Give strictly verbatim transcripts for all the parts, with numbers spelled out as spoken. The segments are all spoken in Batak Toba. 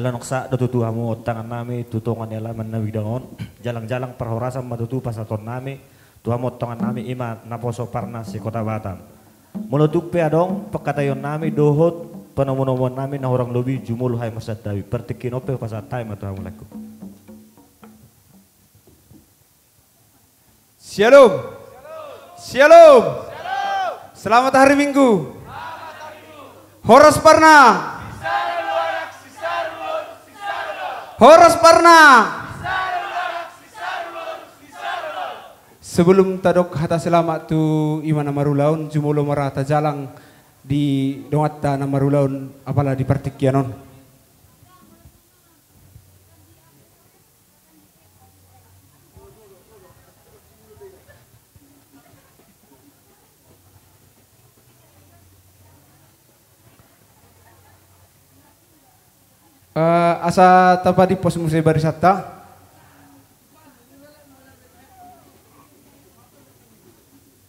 Ala noksa do tutu hamu ontangan nami tu tonga ni alaman na bidang on. Jalang-jalang parhorasan ma tutu pasahaton nami tu hamu ontangan nami, i ma naposo Parna se-Kota Batam. Molo tung pe adong pangkataion nami dohot panomu-nomuan nami na hurang lobi, jumolo hami marsantabi. Partingkian on pe pasahat hami ma tu hamu, laengku. Syalom. Syalom. Selamat hari Minggu. Horas Parna. Horas Parna. Sebelum tadok hata selamat tu i ma na marulaon, jumolo ma ra tajalang di donganta na marulaon apala di partingkian on. Eh, asa tapadimpos muse barisanta.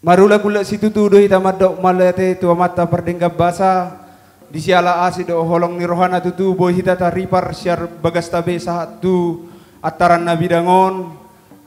Marulak-ulak situtu do hita mandok mauliate tu Amanta Pardenggan Basa, di siala asi dohot holong ni rohana tutu boi hita taripar sian bagasta be sahat tu antaran na bidang on,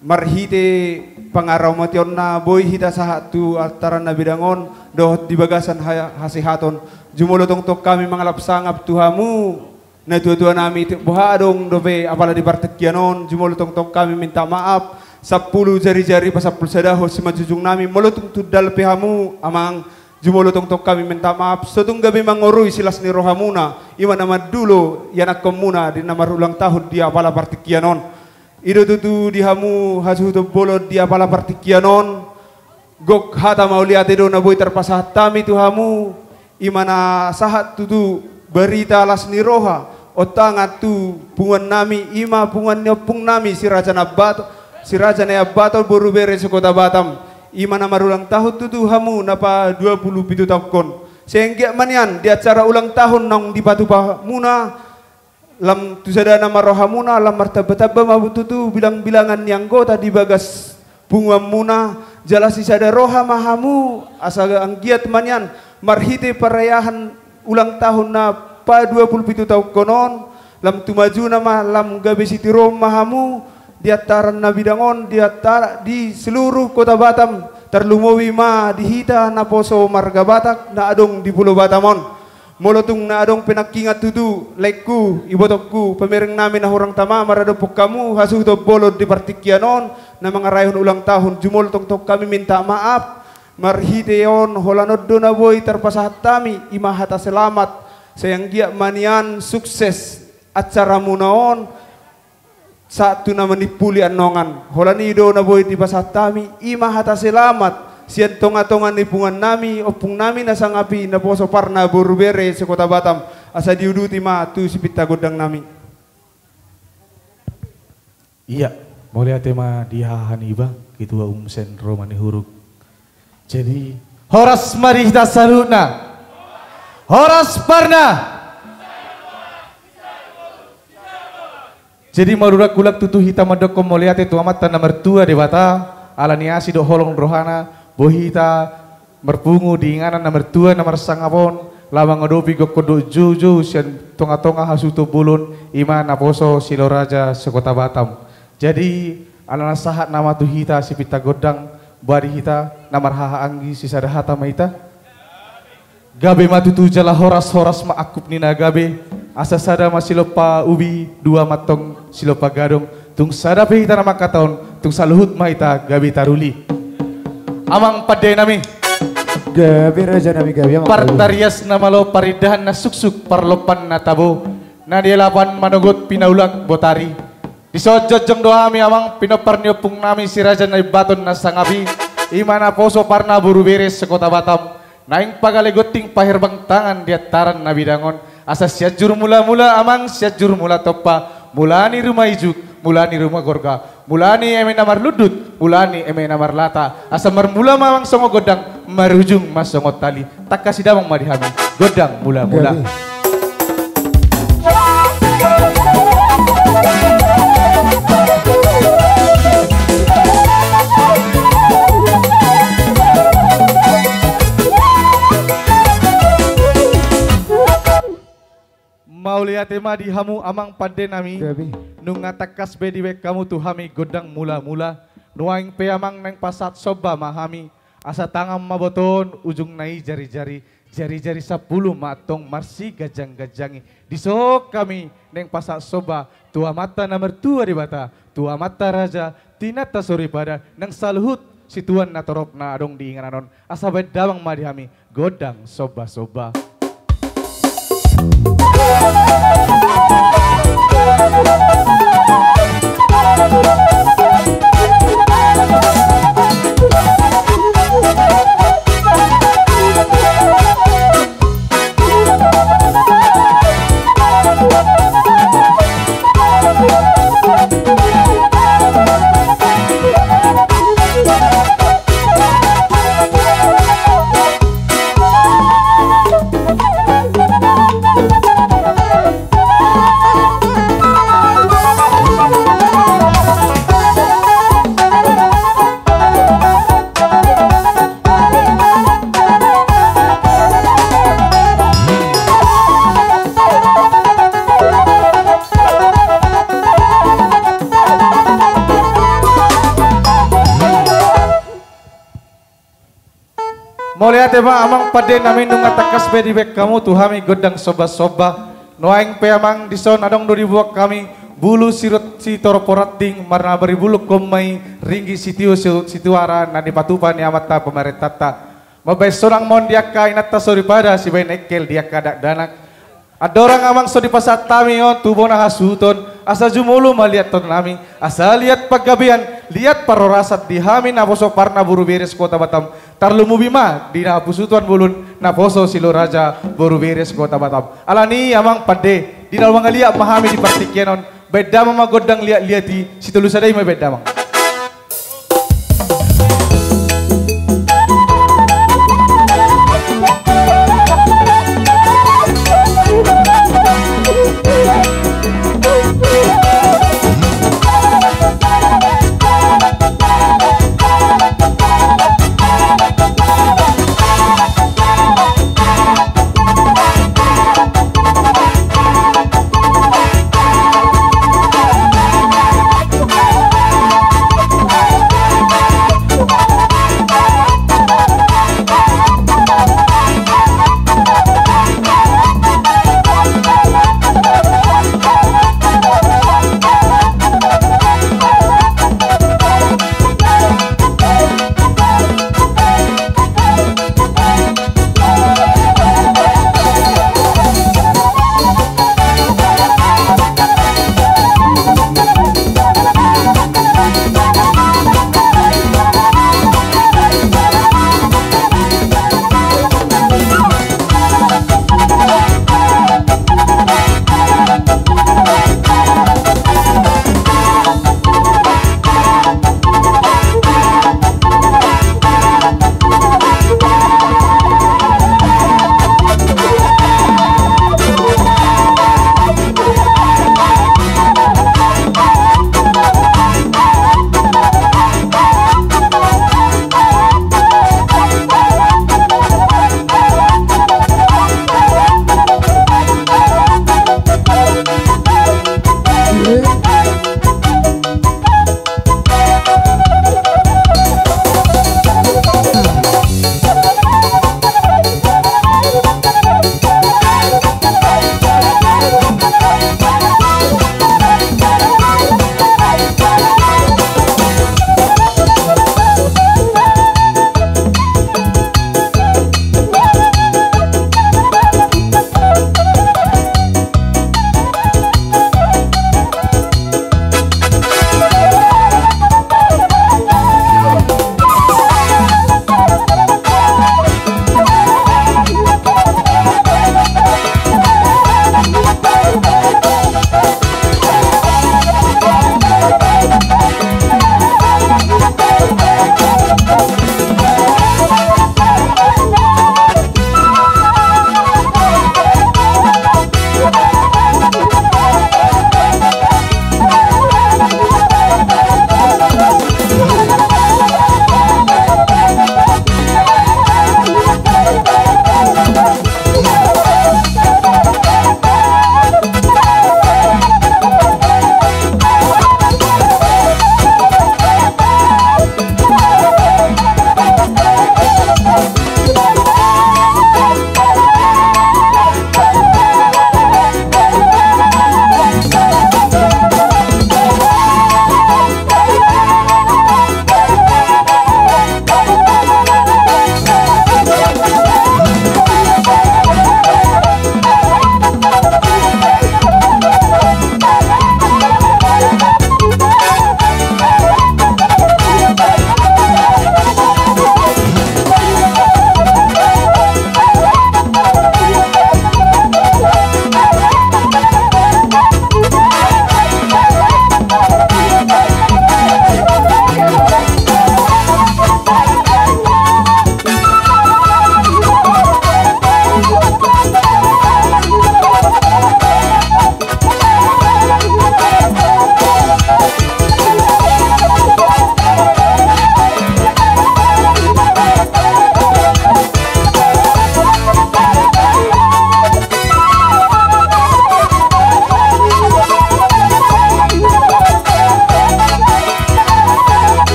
marhite pangaramationna boi hita sahat tu antaran na bidang on, dohot di bagasan ha-, hasehaton. Jumolo tongtong hami mangalap sangap tu hamu, natua-tua nami, tung boha adong dope apala di partingkian on, jumolo tongtong hami minta maaf, sampulu jari-jari pasampulu sadahon simanjujung nami, molo tung tundal pe hamu, amang, jumolo tongtong hami minta maaf, so tung gabe mangorui silas ni rohamuna, i ma na mandulo ianakhonmuna di na marulang tahun di apala partingkian on. I do tutu di hamu hasuhuton bolon di apala partingkian on, gok hata mauliate do na boi tarpasahat hami tu hamu, i ma na sahat tutu barita las ni roha, ontangan tu punguan nami, i ma punguan ni ompung nami, si Raja Nambato, si Raja Nai Ambaton, boru bere se-Kota Batam, i ma na marulang tahun tutu hamu na paduapulu pitu tahunkon. Sai anggiat ma nian di acara ulang tahun naung dipatupa hamuna, lam tu sada nama rohamuna, lam martamba-tamba ma tutu bilang-bilangan ni anggota di bagas punguanmuna, jala sisada roha ma hamu, asa anggiat ma nian marhite parayaan ulang tahun na paduapulu pitu tahunkon on, lam tu majuna ma, lam gabe sitiruon ma hamu di antaran na bidang on, di antara, di seluruh Kota Batam, tarlumobi ma di hita naposo marga Batak na adong di Pulo Batam on. Molo tung na adong pe nangkiningan tutu, laengku, ibotongku, pamereng nami na hurang tama maradophon hamu hasuhuton bolon di partingkian on, na mangarayahon ulang tahun, jumolo tongtong hami minta maaf, marhite on, holan on do na boi tarpasahat hami, i ma hata selamat, sai anggiat ma nian sukses acaramuna on, sahat tu na manimpuli annon. Holan i do na boi dipasahat hami, i ma hata selamat sian tonga-tonga ni punguan nami, ompung nami na sangap i, naposo Parna boru bere se-Kota Batam, asa diuduti ma tu sipinta gondang nami. Ia, mauliate ma di haha niba, Ketua Umum Sen Roma ni Huruk. Jadi, horas ma di hita saluhutna. Horas parna. Jadi, marhulak-hulak tutu hita mandokkon mauliate tu Amanta na martua Debata, ala ni asi dohot holong ni rohana, boi hita marpungu di inganan na martua na marsangap on, laho mangadopi gokhon dohot joujou sian tonga-tonga hasuhuton bolon, i ma naposo Silau Raja se-Kota Batam. Jadi, ala na sahat nama tu hita sipinta gondang, boha di hita na marhaha anggi, sisada hata ma hita. Gabe ma tutu jala horas, horas ma angkup ni na gabe, asa sada ma silompa ubi, dua ma antong silompa gadong, tung sada pe hita na mangkatahon, tung saluhut ma hita gabe taruli. Amang pande nami. Gabe raja nami, gabe amang pande. Partarias na malo, parindahan na suksuk, parlompan na tabo, na nialapan manogot pinaulak botari. Dison jongjong do hami amang, pinompar ni ompung nami si Raja Naimbaton na sangap i, i ma naposo parna boru bere se-Kota Batam. Naeng pagale gonting, paherbang tangan di antaran na bidang on. Asa Sianjur Mula-mula amang, Sianjur Mula Tompa, mula ni ruma ijuk, mula ni ruma gorga, mula ni eme na marlundut, mula ni eme na marlata. Asa marmula ma amang songon gondang, marujung ma songon tali. Tangkas damang ma di hami gondang mula-mula. Gabe. Mauliate ma di hamu amang pande nami. Gabe. Nunga tangkas be dibaen hamu tu hami gondang mula-mula. Nuaeng pe amang, naeng pasahat somba ma hami. Asa tangan ma botoon, ujungna i jari-jari, jari-jari sampulu ma antong marsiganjang-ganjangi. Dison hami naeng pasahat somba tu Amanta na martua Debata, tu amanta raja, tu inanta soripada, nang saluhut situan na torop na adong di inganan on. Asa baen damang ma di hami gondang somba-somba. Mauliate ma amang pande nami, nunga tangkas be dibaen hamu tu hami gondang somba-somba. Nuaeng pe amang, dison adong do diboan hami bulu sirot sitorop ranting, marna maribuluhon ma i ringgit sitio si-, sitiara na nipatupa ni amanta pamarentanta. Mambaen sonang ma on di angka inanta soripada, sibaen engkel di angka dakdanak. Andorang amang so dipasahat hami on tu bona hasuhuton, asa jumolo ma liathon nami, asa liat panggabean, liat parhorasan di hami naposo parna boru bere se-Kota Batam, tarlumobi ma di naposo situan bolon, naposo Silau Raja boru bere se-Kota Batam. Alani i amang pande, di na mangaliat ma hami di partingkian on, baen damang ma gondang liat-liat i, sitolu sada i ma baen damang.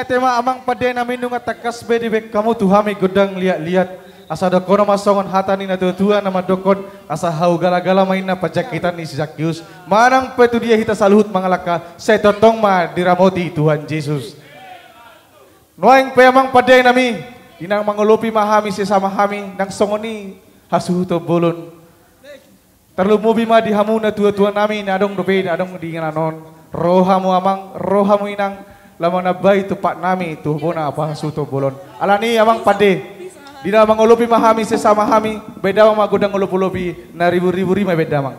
Tema amang pande nami, nunga tangkas be dibaen hamu tu hami gondang liat-liat. Asa dohonon ma songon hata ni natuatua na mandokkon, asa hau gala-gala ma inna panjangkitan ni si Sakius. Manang pe tu dia hita saluhut mangalangka, sai tongtong ma diramoti Tuhan Jesus. Nuaeng pe amang pande nami, di na mangolopi ma hami sesama hami, nang songon i hasuhuton bolon. Tarlumobi ma di hamu natuatua nami na adong dope, na adong di inganan on. Ro hamu amang, ro hamu inang, laho manambai tumpak nami tu bona pahasuhuton bolon. Alani amang pande, di na mangolopi ma hami sesama hami, baen damang ma gondang olop-olop i, na ribu-ribu rima baen damang.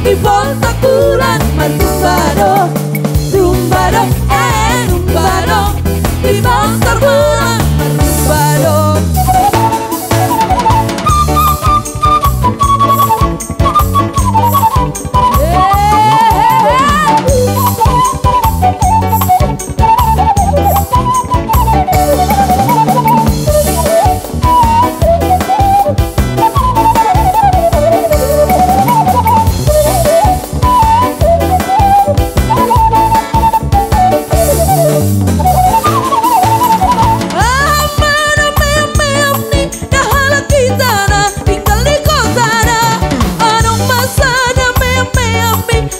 Di Poltak Ulan marrumba do, rumba do, eh, rumba do. Di Pasar Malam marrumba do.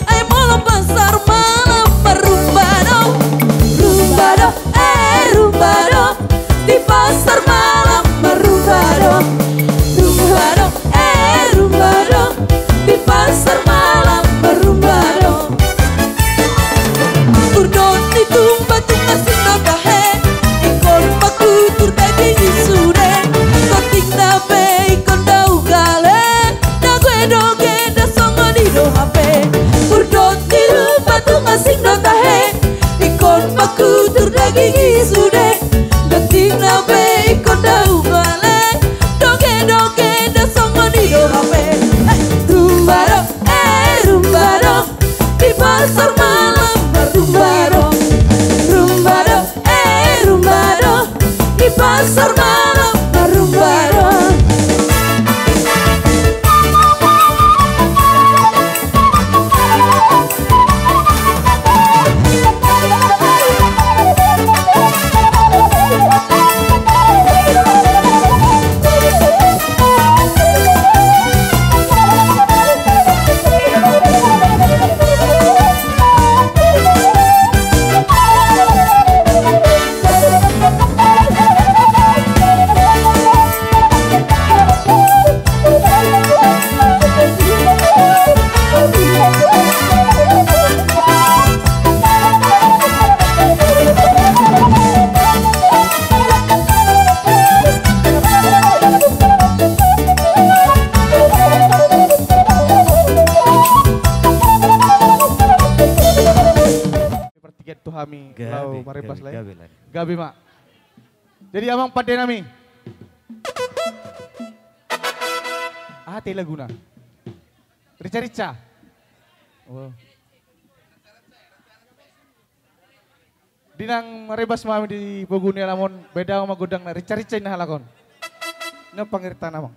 Ai molo Pasar Malam marrumba do, rumba do, eh, rumba do. Di Pasar Malam marrumba do, rumba do, eh, rumba do. Di Pasar Malam marrumba do. Urdot ni tumba tung asing do tahe, ingkon pakutur daging i sude. Tontingna pe ingkon dao gale, na gohe doge nda songon i do hape. Urdot ni tumba tung asing do tahe, ingkon pakutur daging i sude. Tontingna pe ingkon dao gale, doge doge nda songon i do hape. Eh, rumba do, eh, rumba do. Di Pasar Malam marrumba do, rumba do, eh, rumba do. Di Pasar Malam marrumba do. Partingkian tu hami. Gabe, laho marrebas, gabe, lae. Gabe, lae. Gabe ma. Jadi amang pande nami. Aha te laguna? Rica-rica. Oh. Di na marrebas ma hami di pogu ni alaman on, baen damang ma gondangna, rica-rica inna halak on. Nunga pangirinta amang.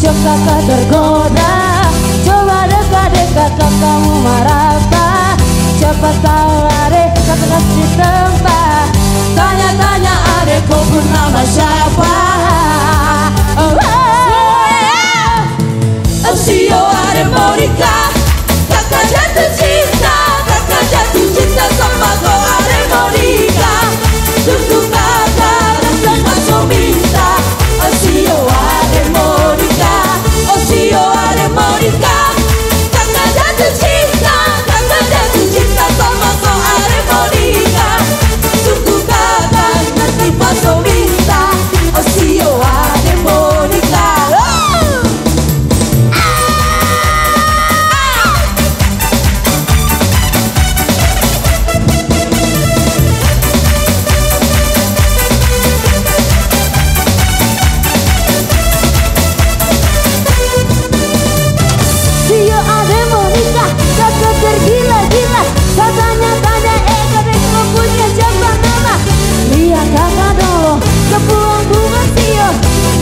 Kakak tergoda, coba dekat-dekat kakakmu marapa. Siapa tahu ada kakak kasih tempat. Tanya-tanya adek kau bernama siapa. Oh, oh, oh. Sio adek Monika, kakak jatuh cinta, kakak jatuh cinta sama kau adek Monika. Sungguh kakak rasa masuk minta. Sio adek Monika, sio adek Monika, kakak jatuh cinta, kakak jatuh cinta sama kau adek Monika. Sungguh kakak rasa masuk minta. Sio adek Monika. Sio adek Monika, kakak tergila-gila. Kau tanya-tanya, eh, kau punya siapa nama? Lihat kakak dolo, kepuang bunga sio.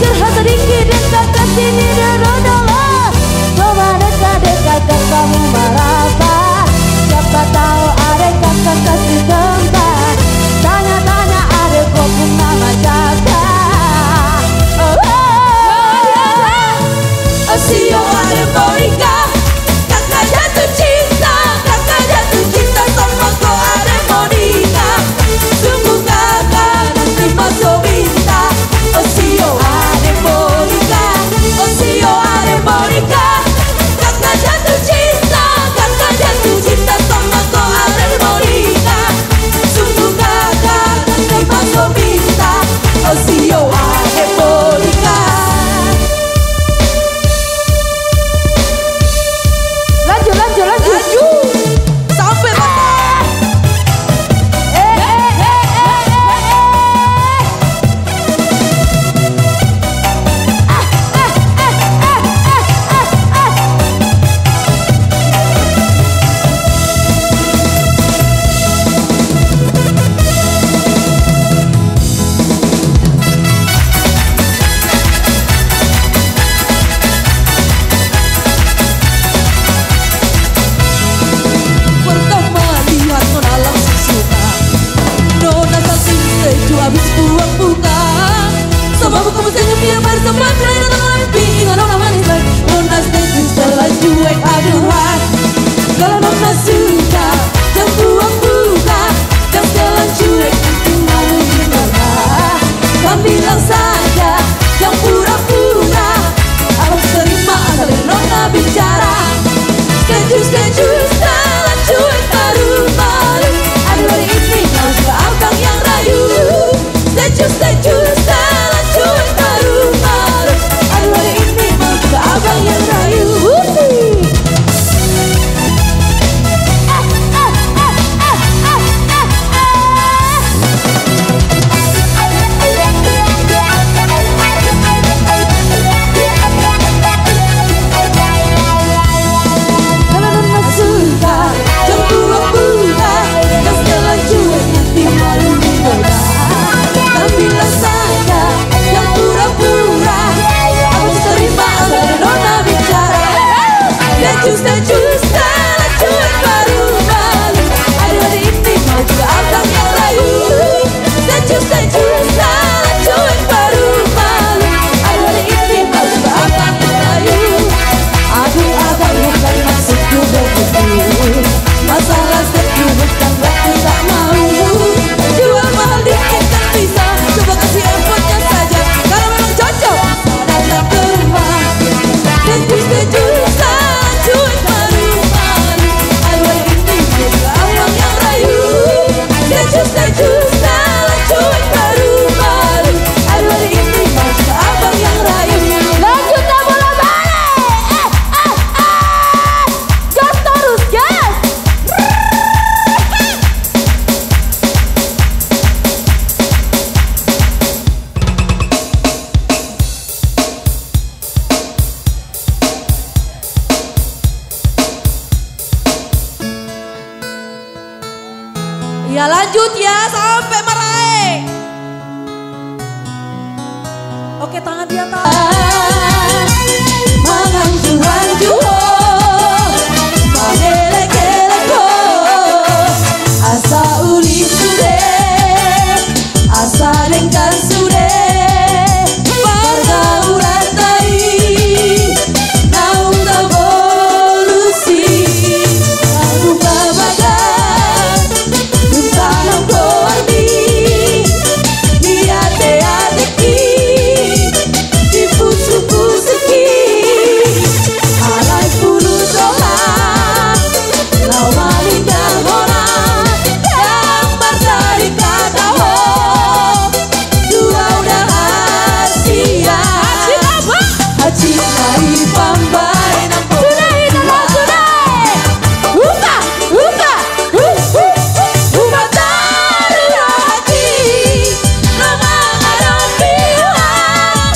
Curhat sedikit dan kakak sini dulu dolo. Coba dekat-dekat kakakmu marapa. Siapa tahu adek kakak kasih tempat. Tanya-tanya adek kau pun nama siapa. Oh, oh, oh. Sio adek Monika, kakak jatuh cinta, kakak jatuh cinta sama kau adek Monika. Sungguh kakak nanti masuk minta. Sio adek Monika, sio adek Monika, kakak jatuh cinta, kakak jatuh cinta sama kau adek Monika. Sungguh kakak nanti masuk minta. Sio adek Monika. Lanjut, lanjut, lanjut. Lanjut. Sampai mati. Eh, eh, eh, eh, eh, eh. Pertama lihat nona langsung suka. Nona salting sejuk abis puang buka. Sama buka musik dia bersama kena datang lampi. Ingat nona manis bae. Nona sejuk setelan cuek aduhan. Kalau nona suka, jangan puang buka. Jangan setelan cuek, nanti malu di nona. Kau bilang saja, jangan pura-pura. Abang terima asal nona bicara. Sejuk, sejuk, setelan cuek baru malu. Aduh hari ini kau juga abang yang rayu. Sejuk, sejuk, setelan cuek baru malu. Aduh hari ini kau juga abang yang rayu. Wusi. Kalau nona suka, jangan pura-pura. Jangan setelan cuek, nanti malu digoda. Kau bilang saja, jangan pura-pura. Abang terima asal nona bicara. Sejuk, sejuk, setelan cuek baru malu. Aduh hari ini kau juga abang yang rayu. Sejuk, sejuk, setelan cuek baru malu. Aduh hari ini kau juga abang yang rayu. Aduh abang bukan maksudku begitu. Masalah sejuk bukan berarti tak mau. Jual mahal dikit kan bisa. Coba kasih effortnya saja. Kalau memang cocok. Sejuk, sejuk, setelan cuek baru malu. Aduh, ini juga abang yang rayu. Sejuk, sejuk, setelan cuek baru malu. Aduh, ini juga abang yang rayu. Lanjut, tak bola balik. Eh, eh, eh. Gas terus, gas. Ya, lanjut ya, sampai meraek. Oke, tangan di atas. Sudah, sudah. Upa, upa, u, u, u, upa taruhati. Lamang adong pihak.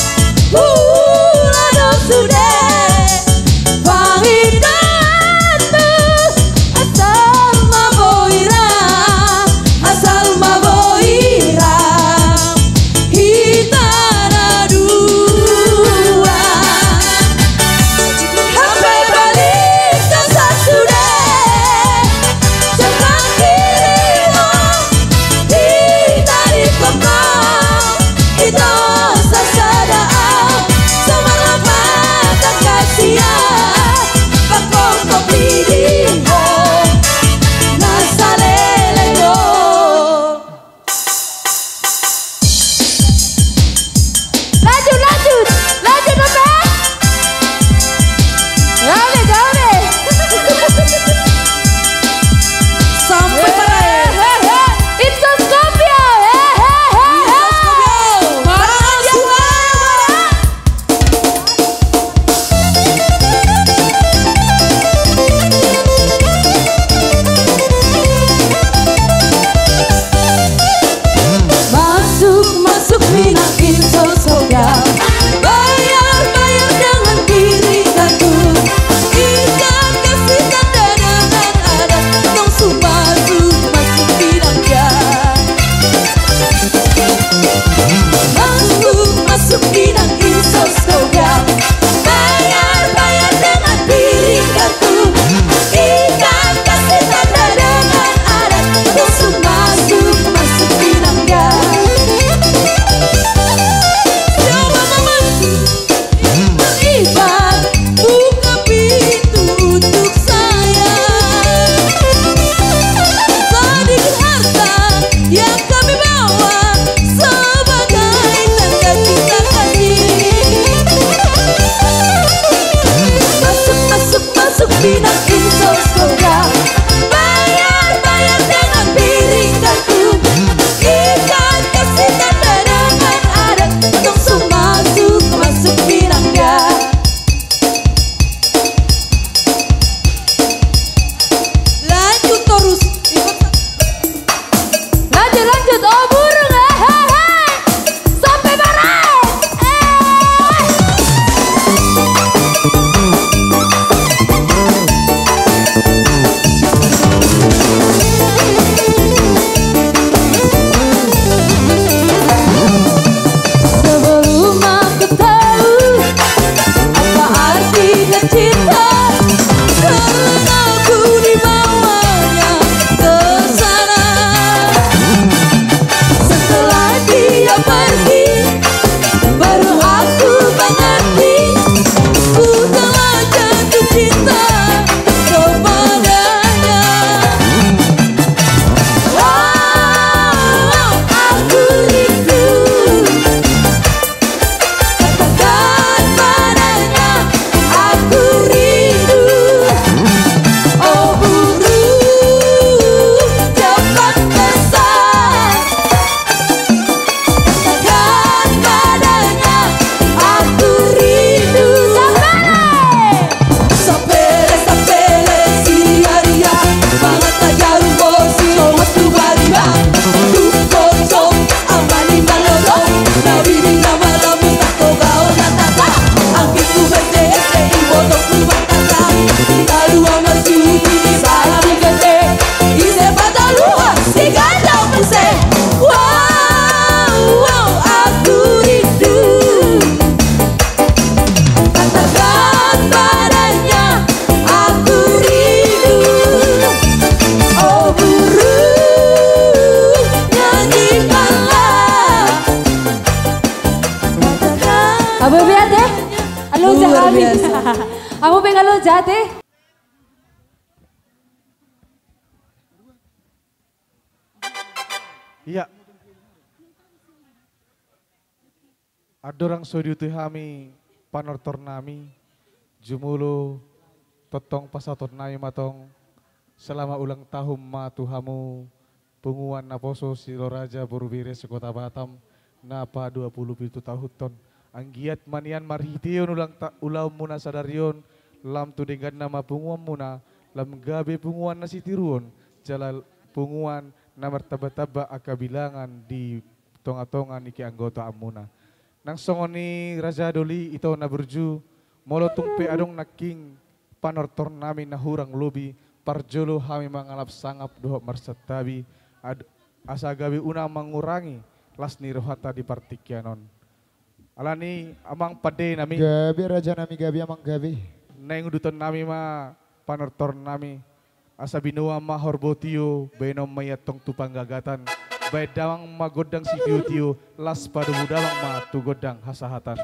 Ula do sude. Pangidoan tu asal ma boi ra, asal ma boi ra hita na dua. Hape balik tu sasude, jala hiri ma hita di kota. Ito sasada au, samarlapatan hasian, pakongkop di ho, na saleleng do. Lanjut, lanjut, lanjut, Ope. Gabe, gabe. Sampai, eh, perae. Eh, eh. It's a Scorpio. Eh, eh, eh, eh. It's a Scorpio. Para, para, para. Masuk, masuk, pinangin so soga. Bayar, bayar dengan piring kartu. Ikat kasih tanda dengan adat. Langsung masuk, masuk pinangin. Masuk, masuk, pinangin so soga. Bayar, bayar dengan piring kartu. Ikat kasih tanda dengan adat. Langsung masuk, masuk pinangin. Coba, Mama. Ivan, buka pintu untuk saya. Sedikit harta yang kami bawa sebagai tanda cinta kasih. Masuk, masuk, masuk, pinangin so soga. Bayar, bayar dengan piring kartu. Ikat kasih tanda dengan adat. Langsung masuk, masuk pinangin. Lanjut terus. Ikut. Lanjut, lanjut. Oh, burung. Eh, eh, eh. Sampai barat. Eh. Sebelum aku tahu apa artinya cinta, karena aku dibawanya ke sana. Setelah dia pergi, baru aku mengerti, ku telah jatuh cinta kepadanya. Oh, aku rindu. Katakan padanya, aku rindu. Oh burung, cepat pesan. Katakan padanya, aku rindu. Sapele, sapele, siaria, mangan tajaru, bosi, omas tu bariba. Tuk kocok, amani malodo, na bibir na malamu, tak kau gaul, na tak kau. Angkit tu bete, ese, ibotok tu batata. Ita dua masuki, salam gede. Ise pataluhon, si ganda muse. Wow, wow, aku rindu. Katakan padanya, aku rindu. Oh burung, nyanyikanlah. Katakan. Abo be ate? Alo, luar biasa. Abo be, alo, jate. Iya. Andorang so diuduti hami panortor nami, jumolo tongtong pasahaton nami ma tong selamat ulang tahun ma tu hamu punguan naposo Siloraja boru Bere se-Kota Batam na pa dua pulu pitu tahunhon. Anggiat ma nian marhiteon ulang ta-, ulaonmuna sadari on, lam tu dengganna ma punguanmuna, lam gabe punguan na sitiruon, jala punguan na martamba-tamba angka bilangan di tonga-tonga ni keanggotaanmuna. Nang songon i raja doli ito na burju, molo tung pe adong nangkin panortor nami na hurang lobi, parjolo hami mangalap sangap dohot marsantabi, ad-, asa gabe unang mangurangi las ni rohanta di partingkian on. Alani amang pande nami. Gabe raja nami, gabe amang, gabe. Naeng uduton nami ma panortor nami. Asa binoan ma horbo tio, baenon ma i antong tu panggagatan. Baen damang ma gondang sitio-tio, las padomu damang ma tu gondang hasahatan.